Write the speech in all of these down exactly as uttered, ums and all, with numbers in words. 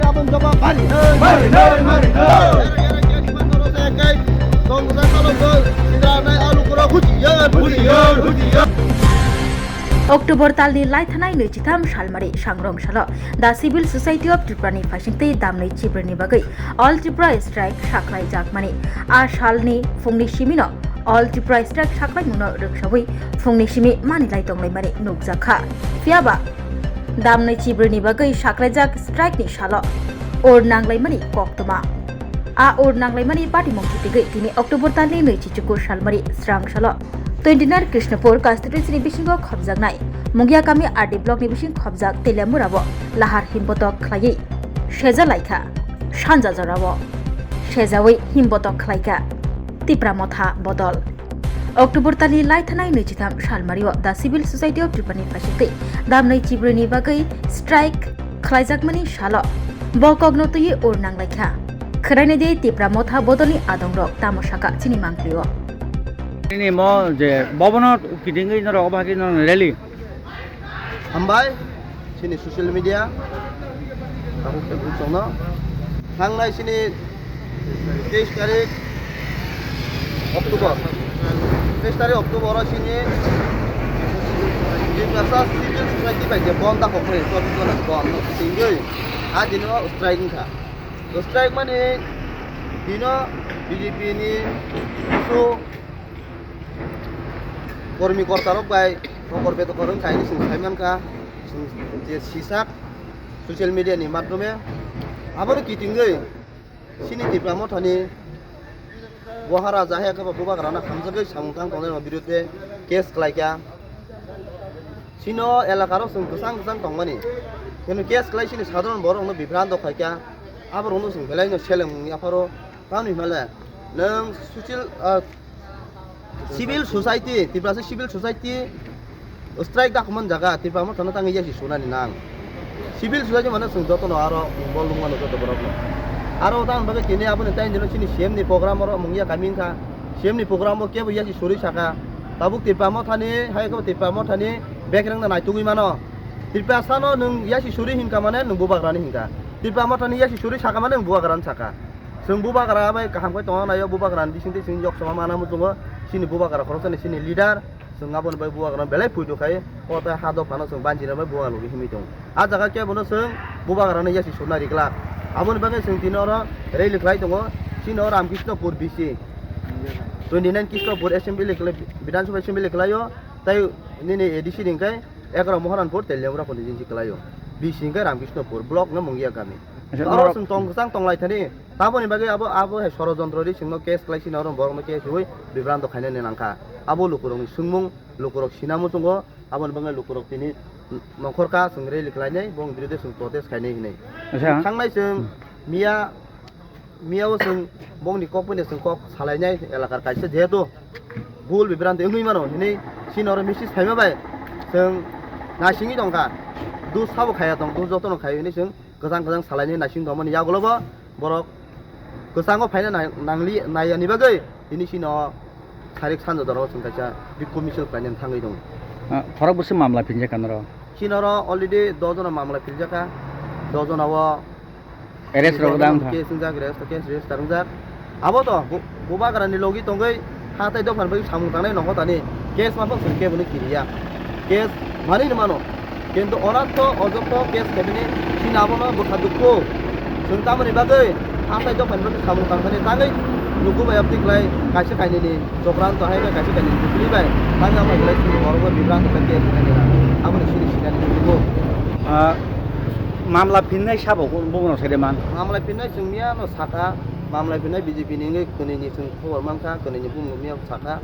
Aboni jawab mari, mari, mari, mari. October talni laithanai nwichitham salmari sangrong salo The Civil Society of Tripura ni phaisingtwi damnwi chibrwini bagwi All Tripura Strike sakhlaijakmani. A salni phungni simino All Tripura Strike sakhlaimungno rwksawi phungni simi manilai tonglaimani nukjakha. Phiyaba damnwi chibrwini bagwi sakhlaijak strike ni salo or nanglaimani koktwma. A or nanglaimani patimung kitigwi tini October talni nwichichukur salmari srang salo twenty nine Krishnapur constituency ni bisingo khopjaknai Mungia kami R D block ni bising khopjak Teliamura bo lahar himbotok khlaiwi sejalaikha. Sanja jorao sejawi himbotok khlaikha Tipra Motha bodol. October talni laithanai nwichitham salmario The Civil Society of Tripura ni phaisingtwi damnwi chibrwini bagwi strike khlaijakmani salo bo kokno twiwi or nanglaikha. Khwrainai de Tipra Motha bodolni adongrok tamo saka chini mangpli-o. Nini mo je bobono kitingwi norok obhagwi norok rally. Hambai, chini social media, tabuk Facebook chongno. Thangnai chini teis tarik October. Teis tarik October o chini Tiprasa Civil Society bai je bon da kokre, chobbish ghonta bon no tingwi. A dino strike wngkha. Strike mani dino B J P ni su kormi kortarok bai kokor beto korong kaini sung sai mankha. Chwng je sisak social media ni madhyome abono kitingwi chini Tipra Mothani Bohara jahe khe bo bubagrano hamjagwi samung tang tongnai rokni biruddhe case khlaikha. Chino elakaro chwng kwchang kwchang tongmani. Kunu case khlai chini sadharon borokno bibranto khaikha. Aborokno chwng belaino seleng yapharo. Tamni hwnle nwng social, ah, civil society, Tiprasa civil society strike da khumani jaga, Tipra Mothano tangwi yasi sunani nang. Civil society mane chwng jotono aro involve wngmano joto borokno. Aro tamni bagwi tini aboni taini dino chini C M ni program oro Mungia kami wngkha. C M ni program o kebo yasi suri saka. Tabuk Tipra Mothani, hai kebo Tipra Mothani bekrengno naitugwi mano. Tiprasano nwng yasi suri hinkha mane nwng bubagrani hinkha. Tipra Mothani yasi suri saka mane nwng bubagrani saka. Chwng bubagra bai kaham khe tongna naio, bubagrani bisingtwi chwng yok sama mana muchungo, chini bubagra khoroksani chini leader, chwng aboni bai bubagrano belai puitu khai, o tai ha dophano chwng banchina bai bubagra logi himwi tongo. A jaga kebono chwng bubagrano yasi suna ri glak. Aboni bagwi chwng tini oro rally khlai tongo, chini oro Ramkrishnopur B C, twenty nine Krishnopur assembly khlai, Bidhan Sabha assembly khlaio, tai nini A D C ni hwnkhe Egaromoharanpur Teliamura constituency khlaio, B C hwnkhe Ramkrishnopur block no Mungia kami. Acha, oro norok chwng tong kwchang tonglai thani. Taboni bagwi abo, abo hai sorojontro ri chwngno case khlai sina oro borokno case rwi bibranto khainani nangkha. Abo lukurokni swngmung, lukurok sina muchungo, aboni bagwi lukurok tini nongkhorka chwng rally khlainai, bongni biruddhe chwng protest khainai hinwi. Acha. Thangnai chwng miya, miya o chwng bongni kok buino chwng kok salainai elakar kaisa jehetu bhul bibranto wngwi mano hinwi chini oro message phaima bai chwng naisingwi tongkha. Dos sabo khaiya tong, dos jotono khaio hinwi chwng kwchang kwchang salainai naising tongmani yagulo bo borok kwchango phaina nang-, nangli naiyani bagwi tini chino sarik sanja dorao chwng kaisa bikhuk misil khlainani thangwi tongo. Ah, khorok bwswk mamla phinjak kha norok? Chini oro already dos jona mamla phinjak kha, dos jona o arrest rok dang kha. Case wngjak, arrest, case register wngjak. Abo to bu-, bubagrani logi tongwi hatai dophani bagwi samung tangnai nokho tani case ma phang chwng kebono kiriya. Case manwi no mano. Kintu onatto ojotto case khaimani chini abono bwkha dukhu. Chwng tamoni bagwi hatai dophani bagwi samung tangthani tangwi luku bai abdi khlai kaisa kainwini chokranto hai bai kaisa kainwini bukli bai tangwi amo belai chini borokno bibranto khe case khainwina. Aboni siri sinani luku. Ah, mamla phinnai sabo bono sede man. Mamla phinnai chwng miyano saka, mamla phinnai B J P ni wngwi khwnwini chwng khobor mankha, khwnwini bumung miyano saka.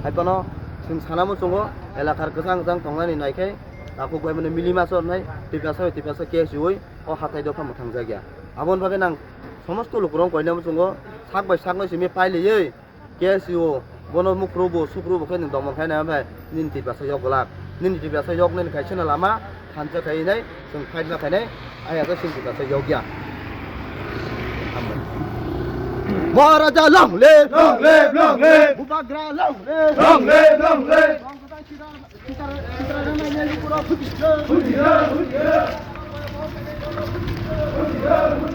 Hai phano chwng sana muchungo elakar kwchang kwchang tongnani naikhai, takhuk bai mano mili masa wngnai, Tiprasa bai Tiprasa case rwui o hatai dopha mwthang jakya. Aboni bagwi nang somosto lukurok koina muchungo sak bai sakno simi pailaiwi, K S U, bono mukru bo, sukru bo khe nwng domon khaina, omo hai nini Tiprasa yok glak. Nini Tiprasa yok nini kaisa no lama thansa khai nai, chwng fight ma khainai, ayang khe chini Tiprasa yok ya. Hambai. Maharaja long live! Long live, long live! Bubagra long live! Long live, long live! Sita-, Sita-, Sita-, Sita-, Sita-, Sita-, Sita-, Sita-, Sita-,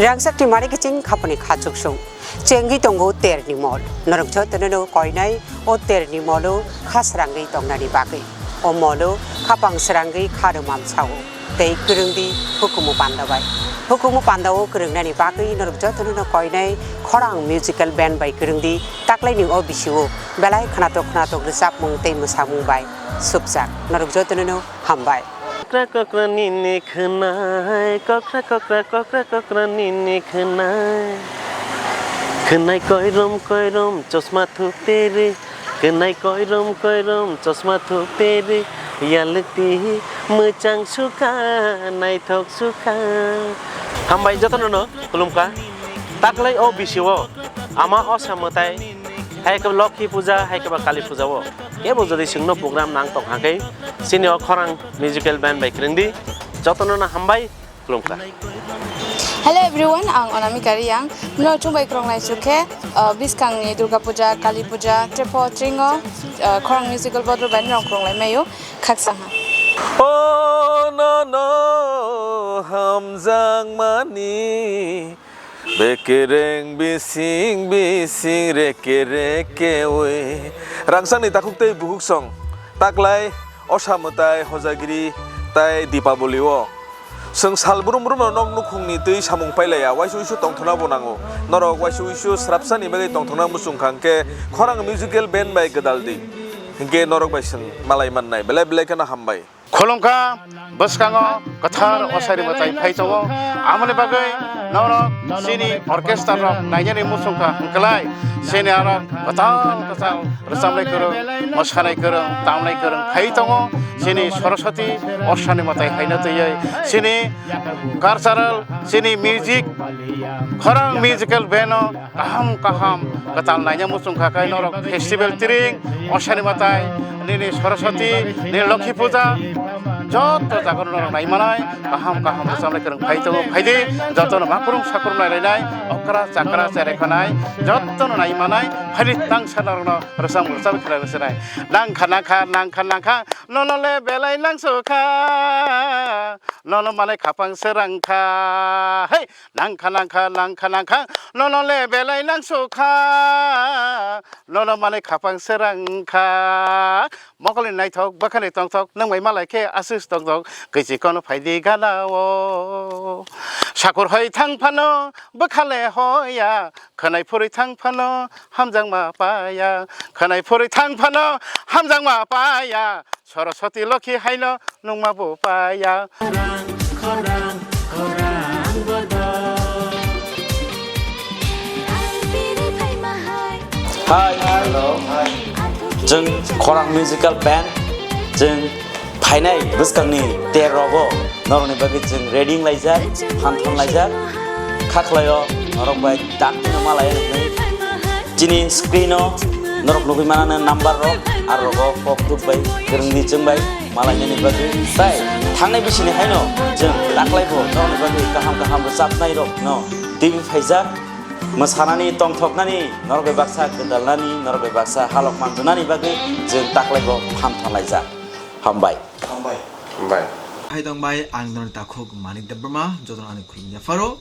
Rangchakni mari kiching khapani khachuksung. Chengwi tongo terni mol. Norok jotono no koinai o terni molo kha srangwi tongnani bagwi. O molo khapang srangwi kha rwmam sao. Tei kwrwngdi hukumu panda bai. Hukumu panda o kwrwngnani bagwi norok jotono no koinai khorang musical band bai kwrwngdi taklaini o bisio belai khnatok khnatok rwchapmung tei mwsamung bai supjak. Norok jotono no hambai. Kokra kokra nini khwnai, kokra kokra kokra kokra nini khwnai. Khwnai koirom koirom chosma thupteri, khwnai koirom koirom chosma thupteri, yalukti mwchang sukha, naithok sukha. Hambai jotono no khulumkha. Taklai o bisio ama osa mwtai, hai khe Lokhi puja, hai khe ba Kali puja o. Kebo jodi chwngno program nang tong hakhe, chini o khorang musical band bai kwrwngdi. Jotono no hambai, khulumkha. Hello everyone, ang Onamika Riyang. Mno chumbai krong lai chukhe, uh, biskang ni Durga Puja, Kali Puja, trepo tringo, uh, khorang musical bodol bai nrong krong lai mayo, khaksa ha. Oh no no, hamjang mani. Bekereng bising bising reke reke oi. Rangsangni takhuk tei buhuk song. Taklai osa mwtai hojagiri tai Dipaboli o. Swng sal brum brum no nok nukhungni twi samung pailaiya, waisa uisu tongthokna bo nango. Norok waisa uisu srapsani bagwi tongthokna muchung kha hwnkhe khorang musical band bai gwdal di. Hwnkhe norok bai swng malai mannai. Belai belai kheno hambai. Khulumkha, bwskango kwthar osari mwtai phai tongo. Amoni bagwi norok chini orchestra rok nainani muchungkha hwnkhlai chini aro kwtal kwtal rwchabnai kwrwng, mwsanai kwrwng, tamnai kwrwng phai tongo. Chini Saraswati osani mwtai haino twiwi chini cultural, chini music, khorang musical band o kaham kaham kwtal naina muchung kha khe norok festival tring, osani mwtai, nini Saraswati, nini Lokhi puja, joto jaga norok nai manai, kaham kaham rwchabnai kwrwng phai tongo, phai di, jotono makrung sakrung nai lainai, okra chakra cherai khanai, jotono nai manai, phai di tangsa norokno rwchap rwchap khlai rwchanai. Nangkha nangkha nangkha nangkha, nono le belai nangsukha, nono manai khapang srangkha, hei! Nangkha nangkha nangkha nangkha, nono le belai nangsukha, nono manwi khapang srangkha. Mokolni naithok bwkhani tongthok, nwng bai malai khe aswk tongthok, kwichi kono phaidi gana o. Sakur hoi thang phano bwkha le hoya, khwnai phurwi thang phano hamjakma paya, khwnai phurwi thang phano hamjakma paya. Saraswati Lokhi haino nungma bo paya. Khorang, khorang, khorang bodo. Hi, hello, hi. Chwng Khorang Musical Band, chwng phainai bwskangni ter rogo norokni bagwi chwng ready wnglaijak, phan thanglaijak. Kha khlaio norok bai dakti no malai hinwi. Chini screen o norok nugwi manana number rok, aro rogo kok thuk bai, kwrwngni chwng bai malainani bagwi. Tai thangnai bisini haino chwng taklai bo norokni bagwi kaham kaham rwchapnai rok no twi phaijak. Mwsanani, tongthoknani, norok bai baksa gwdalnani, norok bai baksa halok manjwnani bagwi chwng taklai bo phan thanglaijak. Hambai. Hambai. Hambai. Hai tong bai, ang norok takhuk Manik Debbarma, jotono ani khulumya pharo.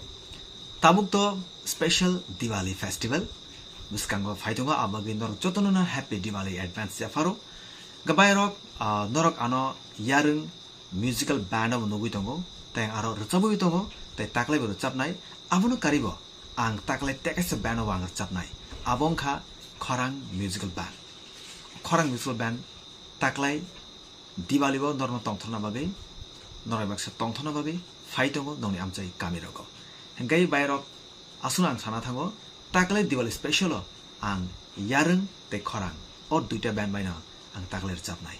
Tabuk to special Diwali festival. Bwskango phai tongo, abagwi norok jotono no happy Diwali advance ya pharo. Gabai rok, ah, norok ano yarwng musical band bo nugwi tongo, tei aro rwchabwi tongo, tei taklai bo rwchabnai. Abono karibo ang taklai tekaisa band bo ang rwchabnai. Abo wngkha Khorang Musical Band. Khorang Musical Band taklai Diwali o norokno tongthokna bagwi, norok baksa tongthokna bagwi phai tongo nokni amchai kami rogo. Hingke bai rok aswkno ang sana thango, taklai Diwali special o ang yarwng tei khorang o duita band baino ang taklai rwchapnai.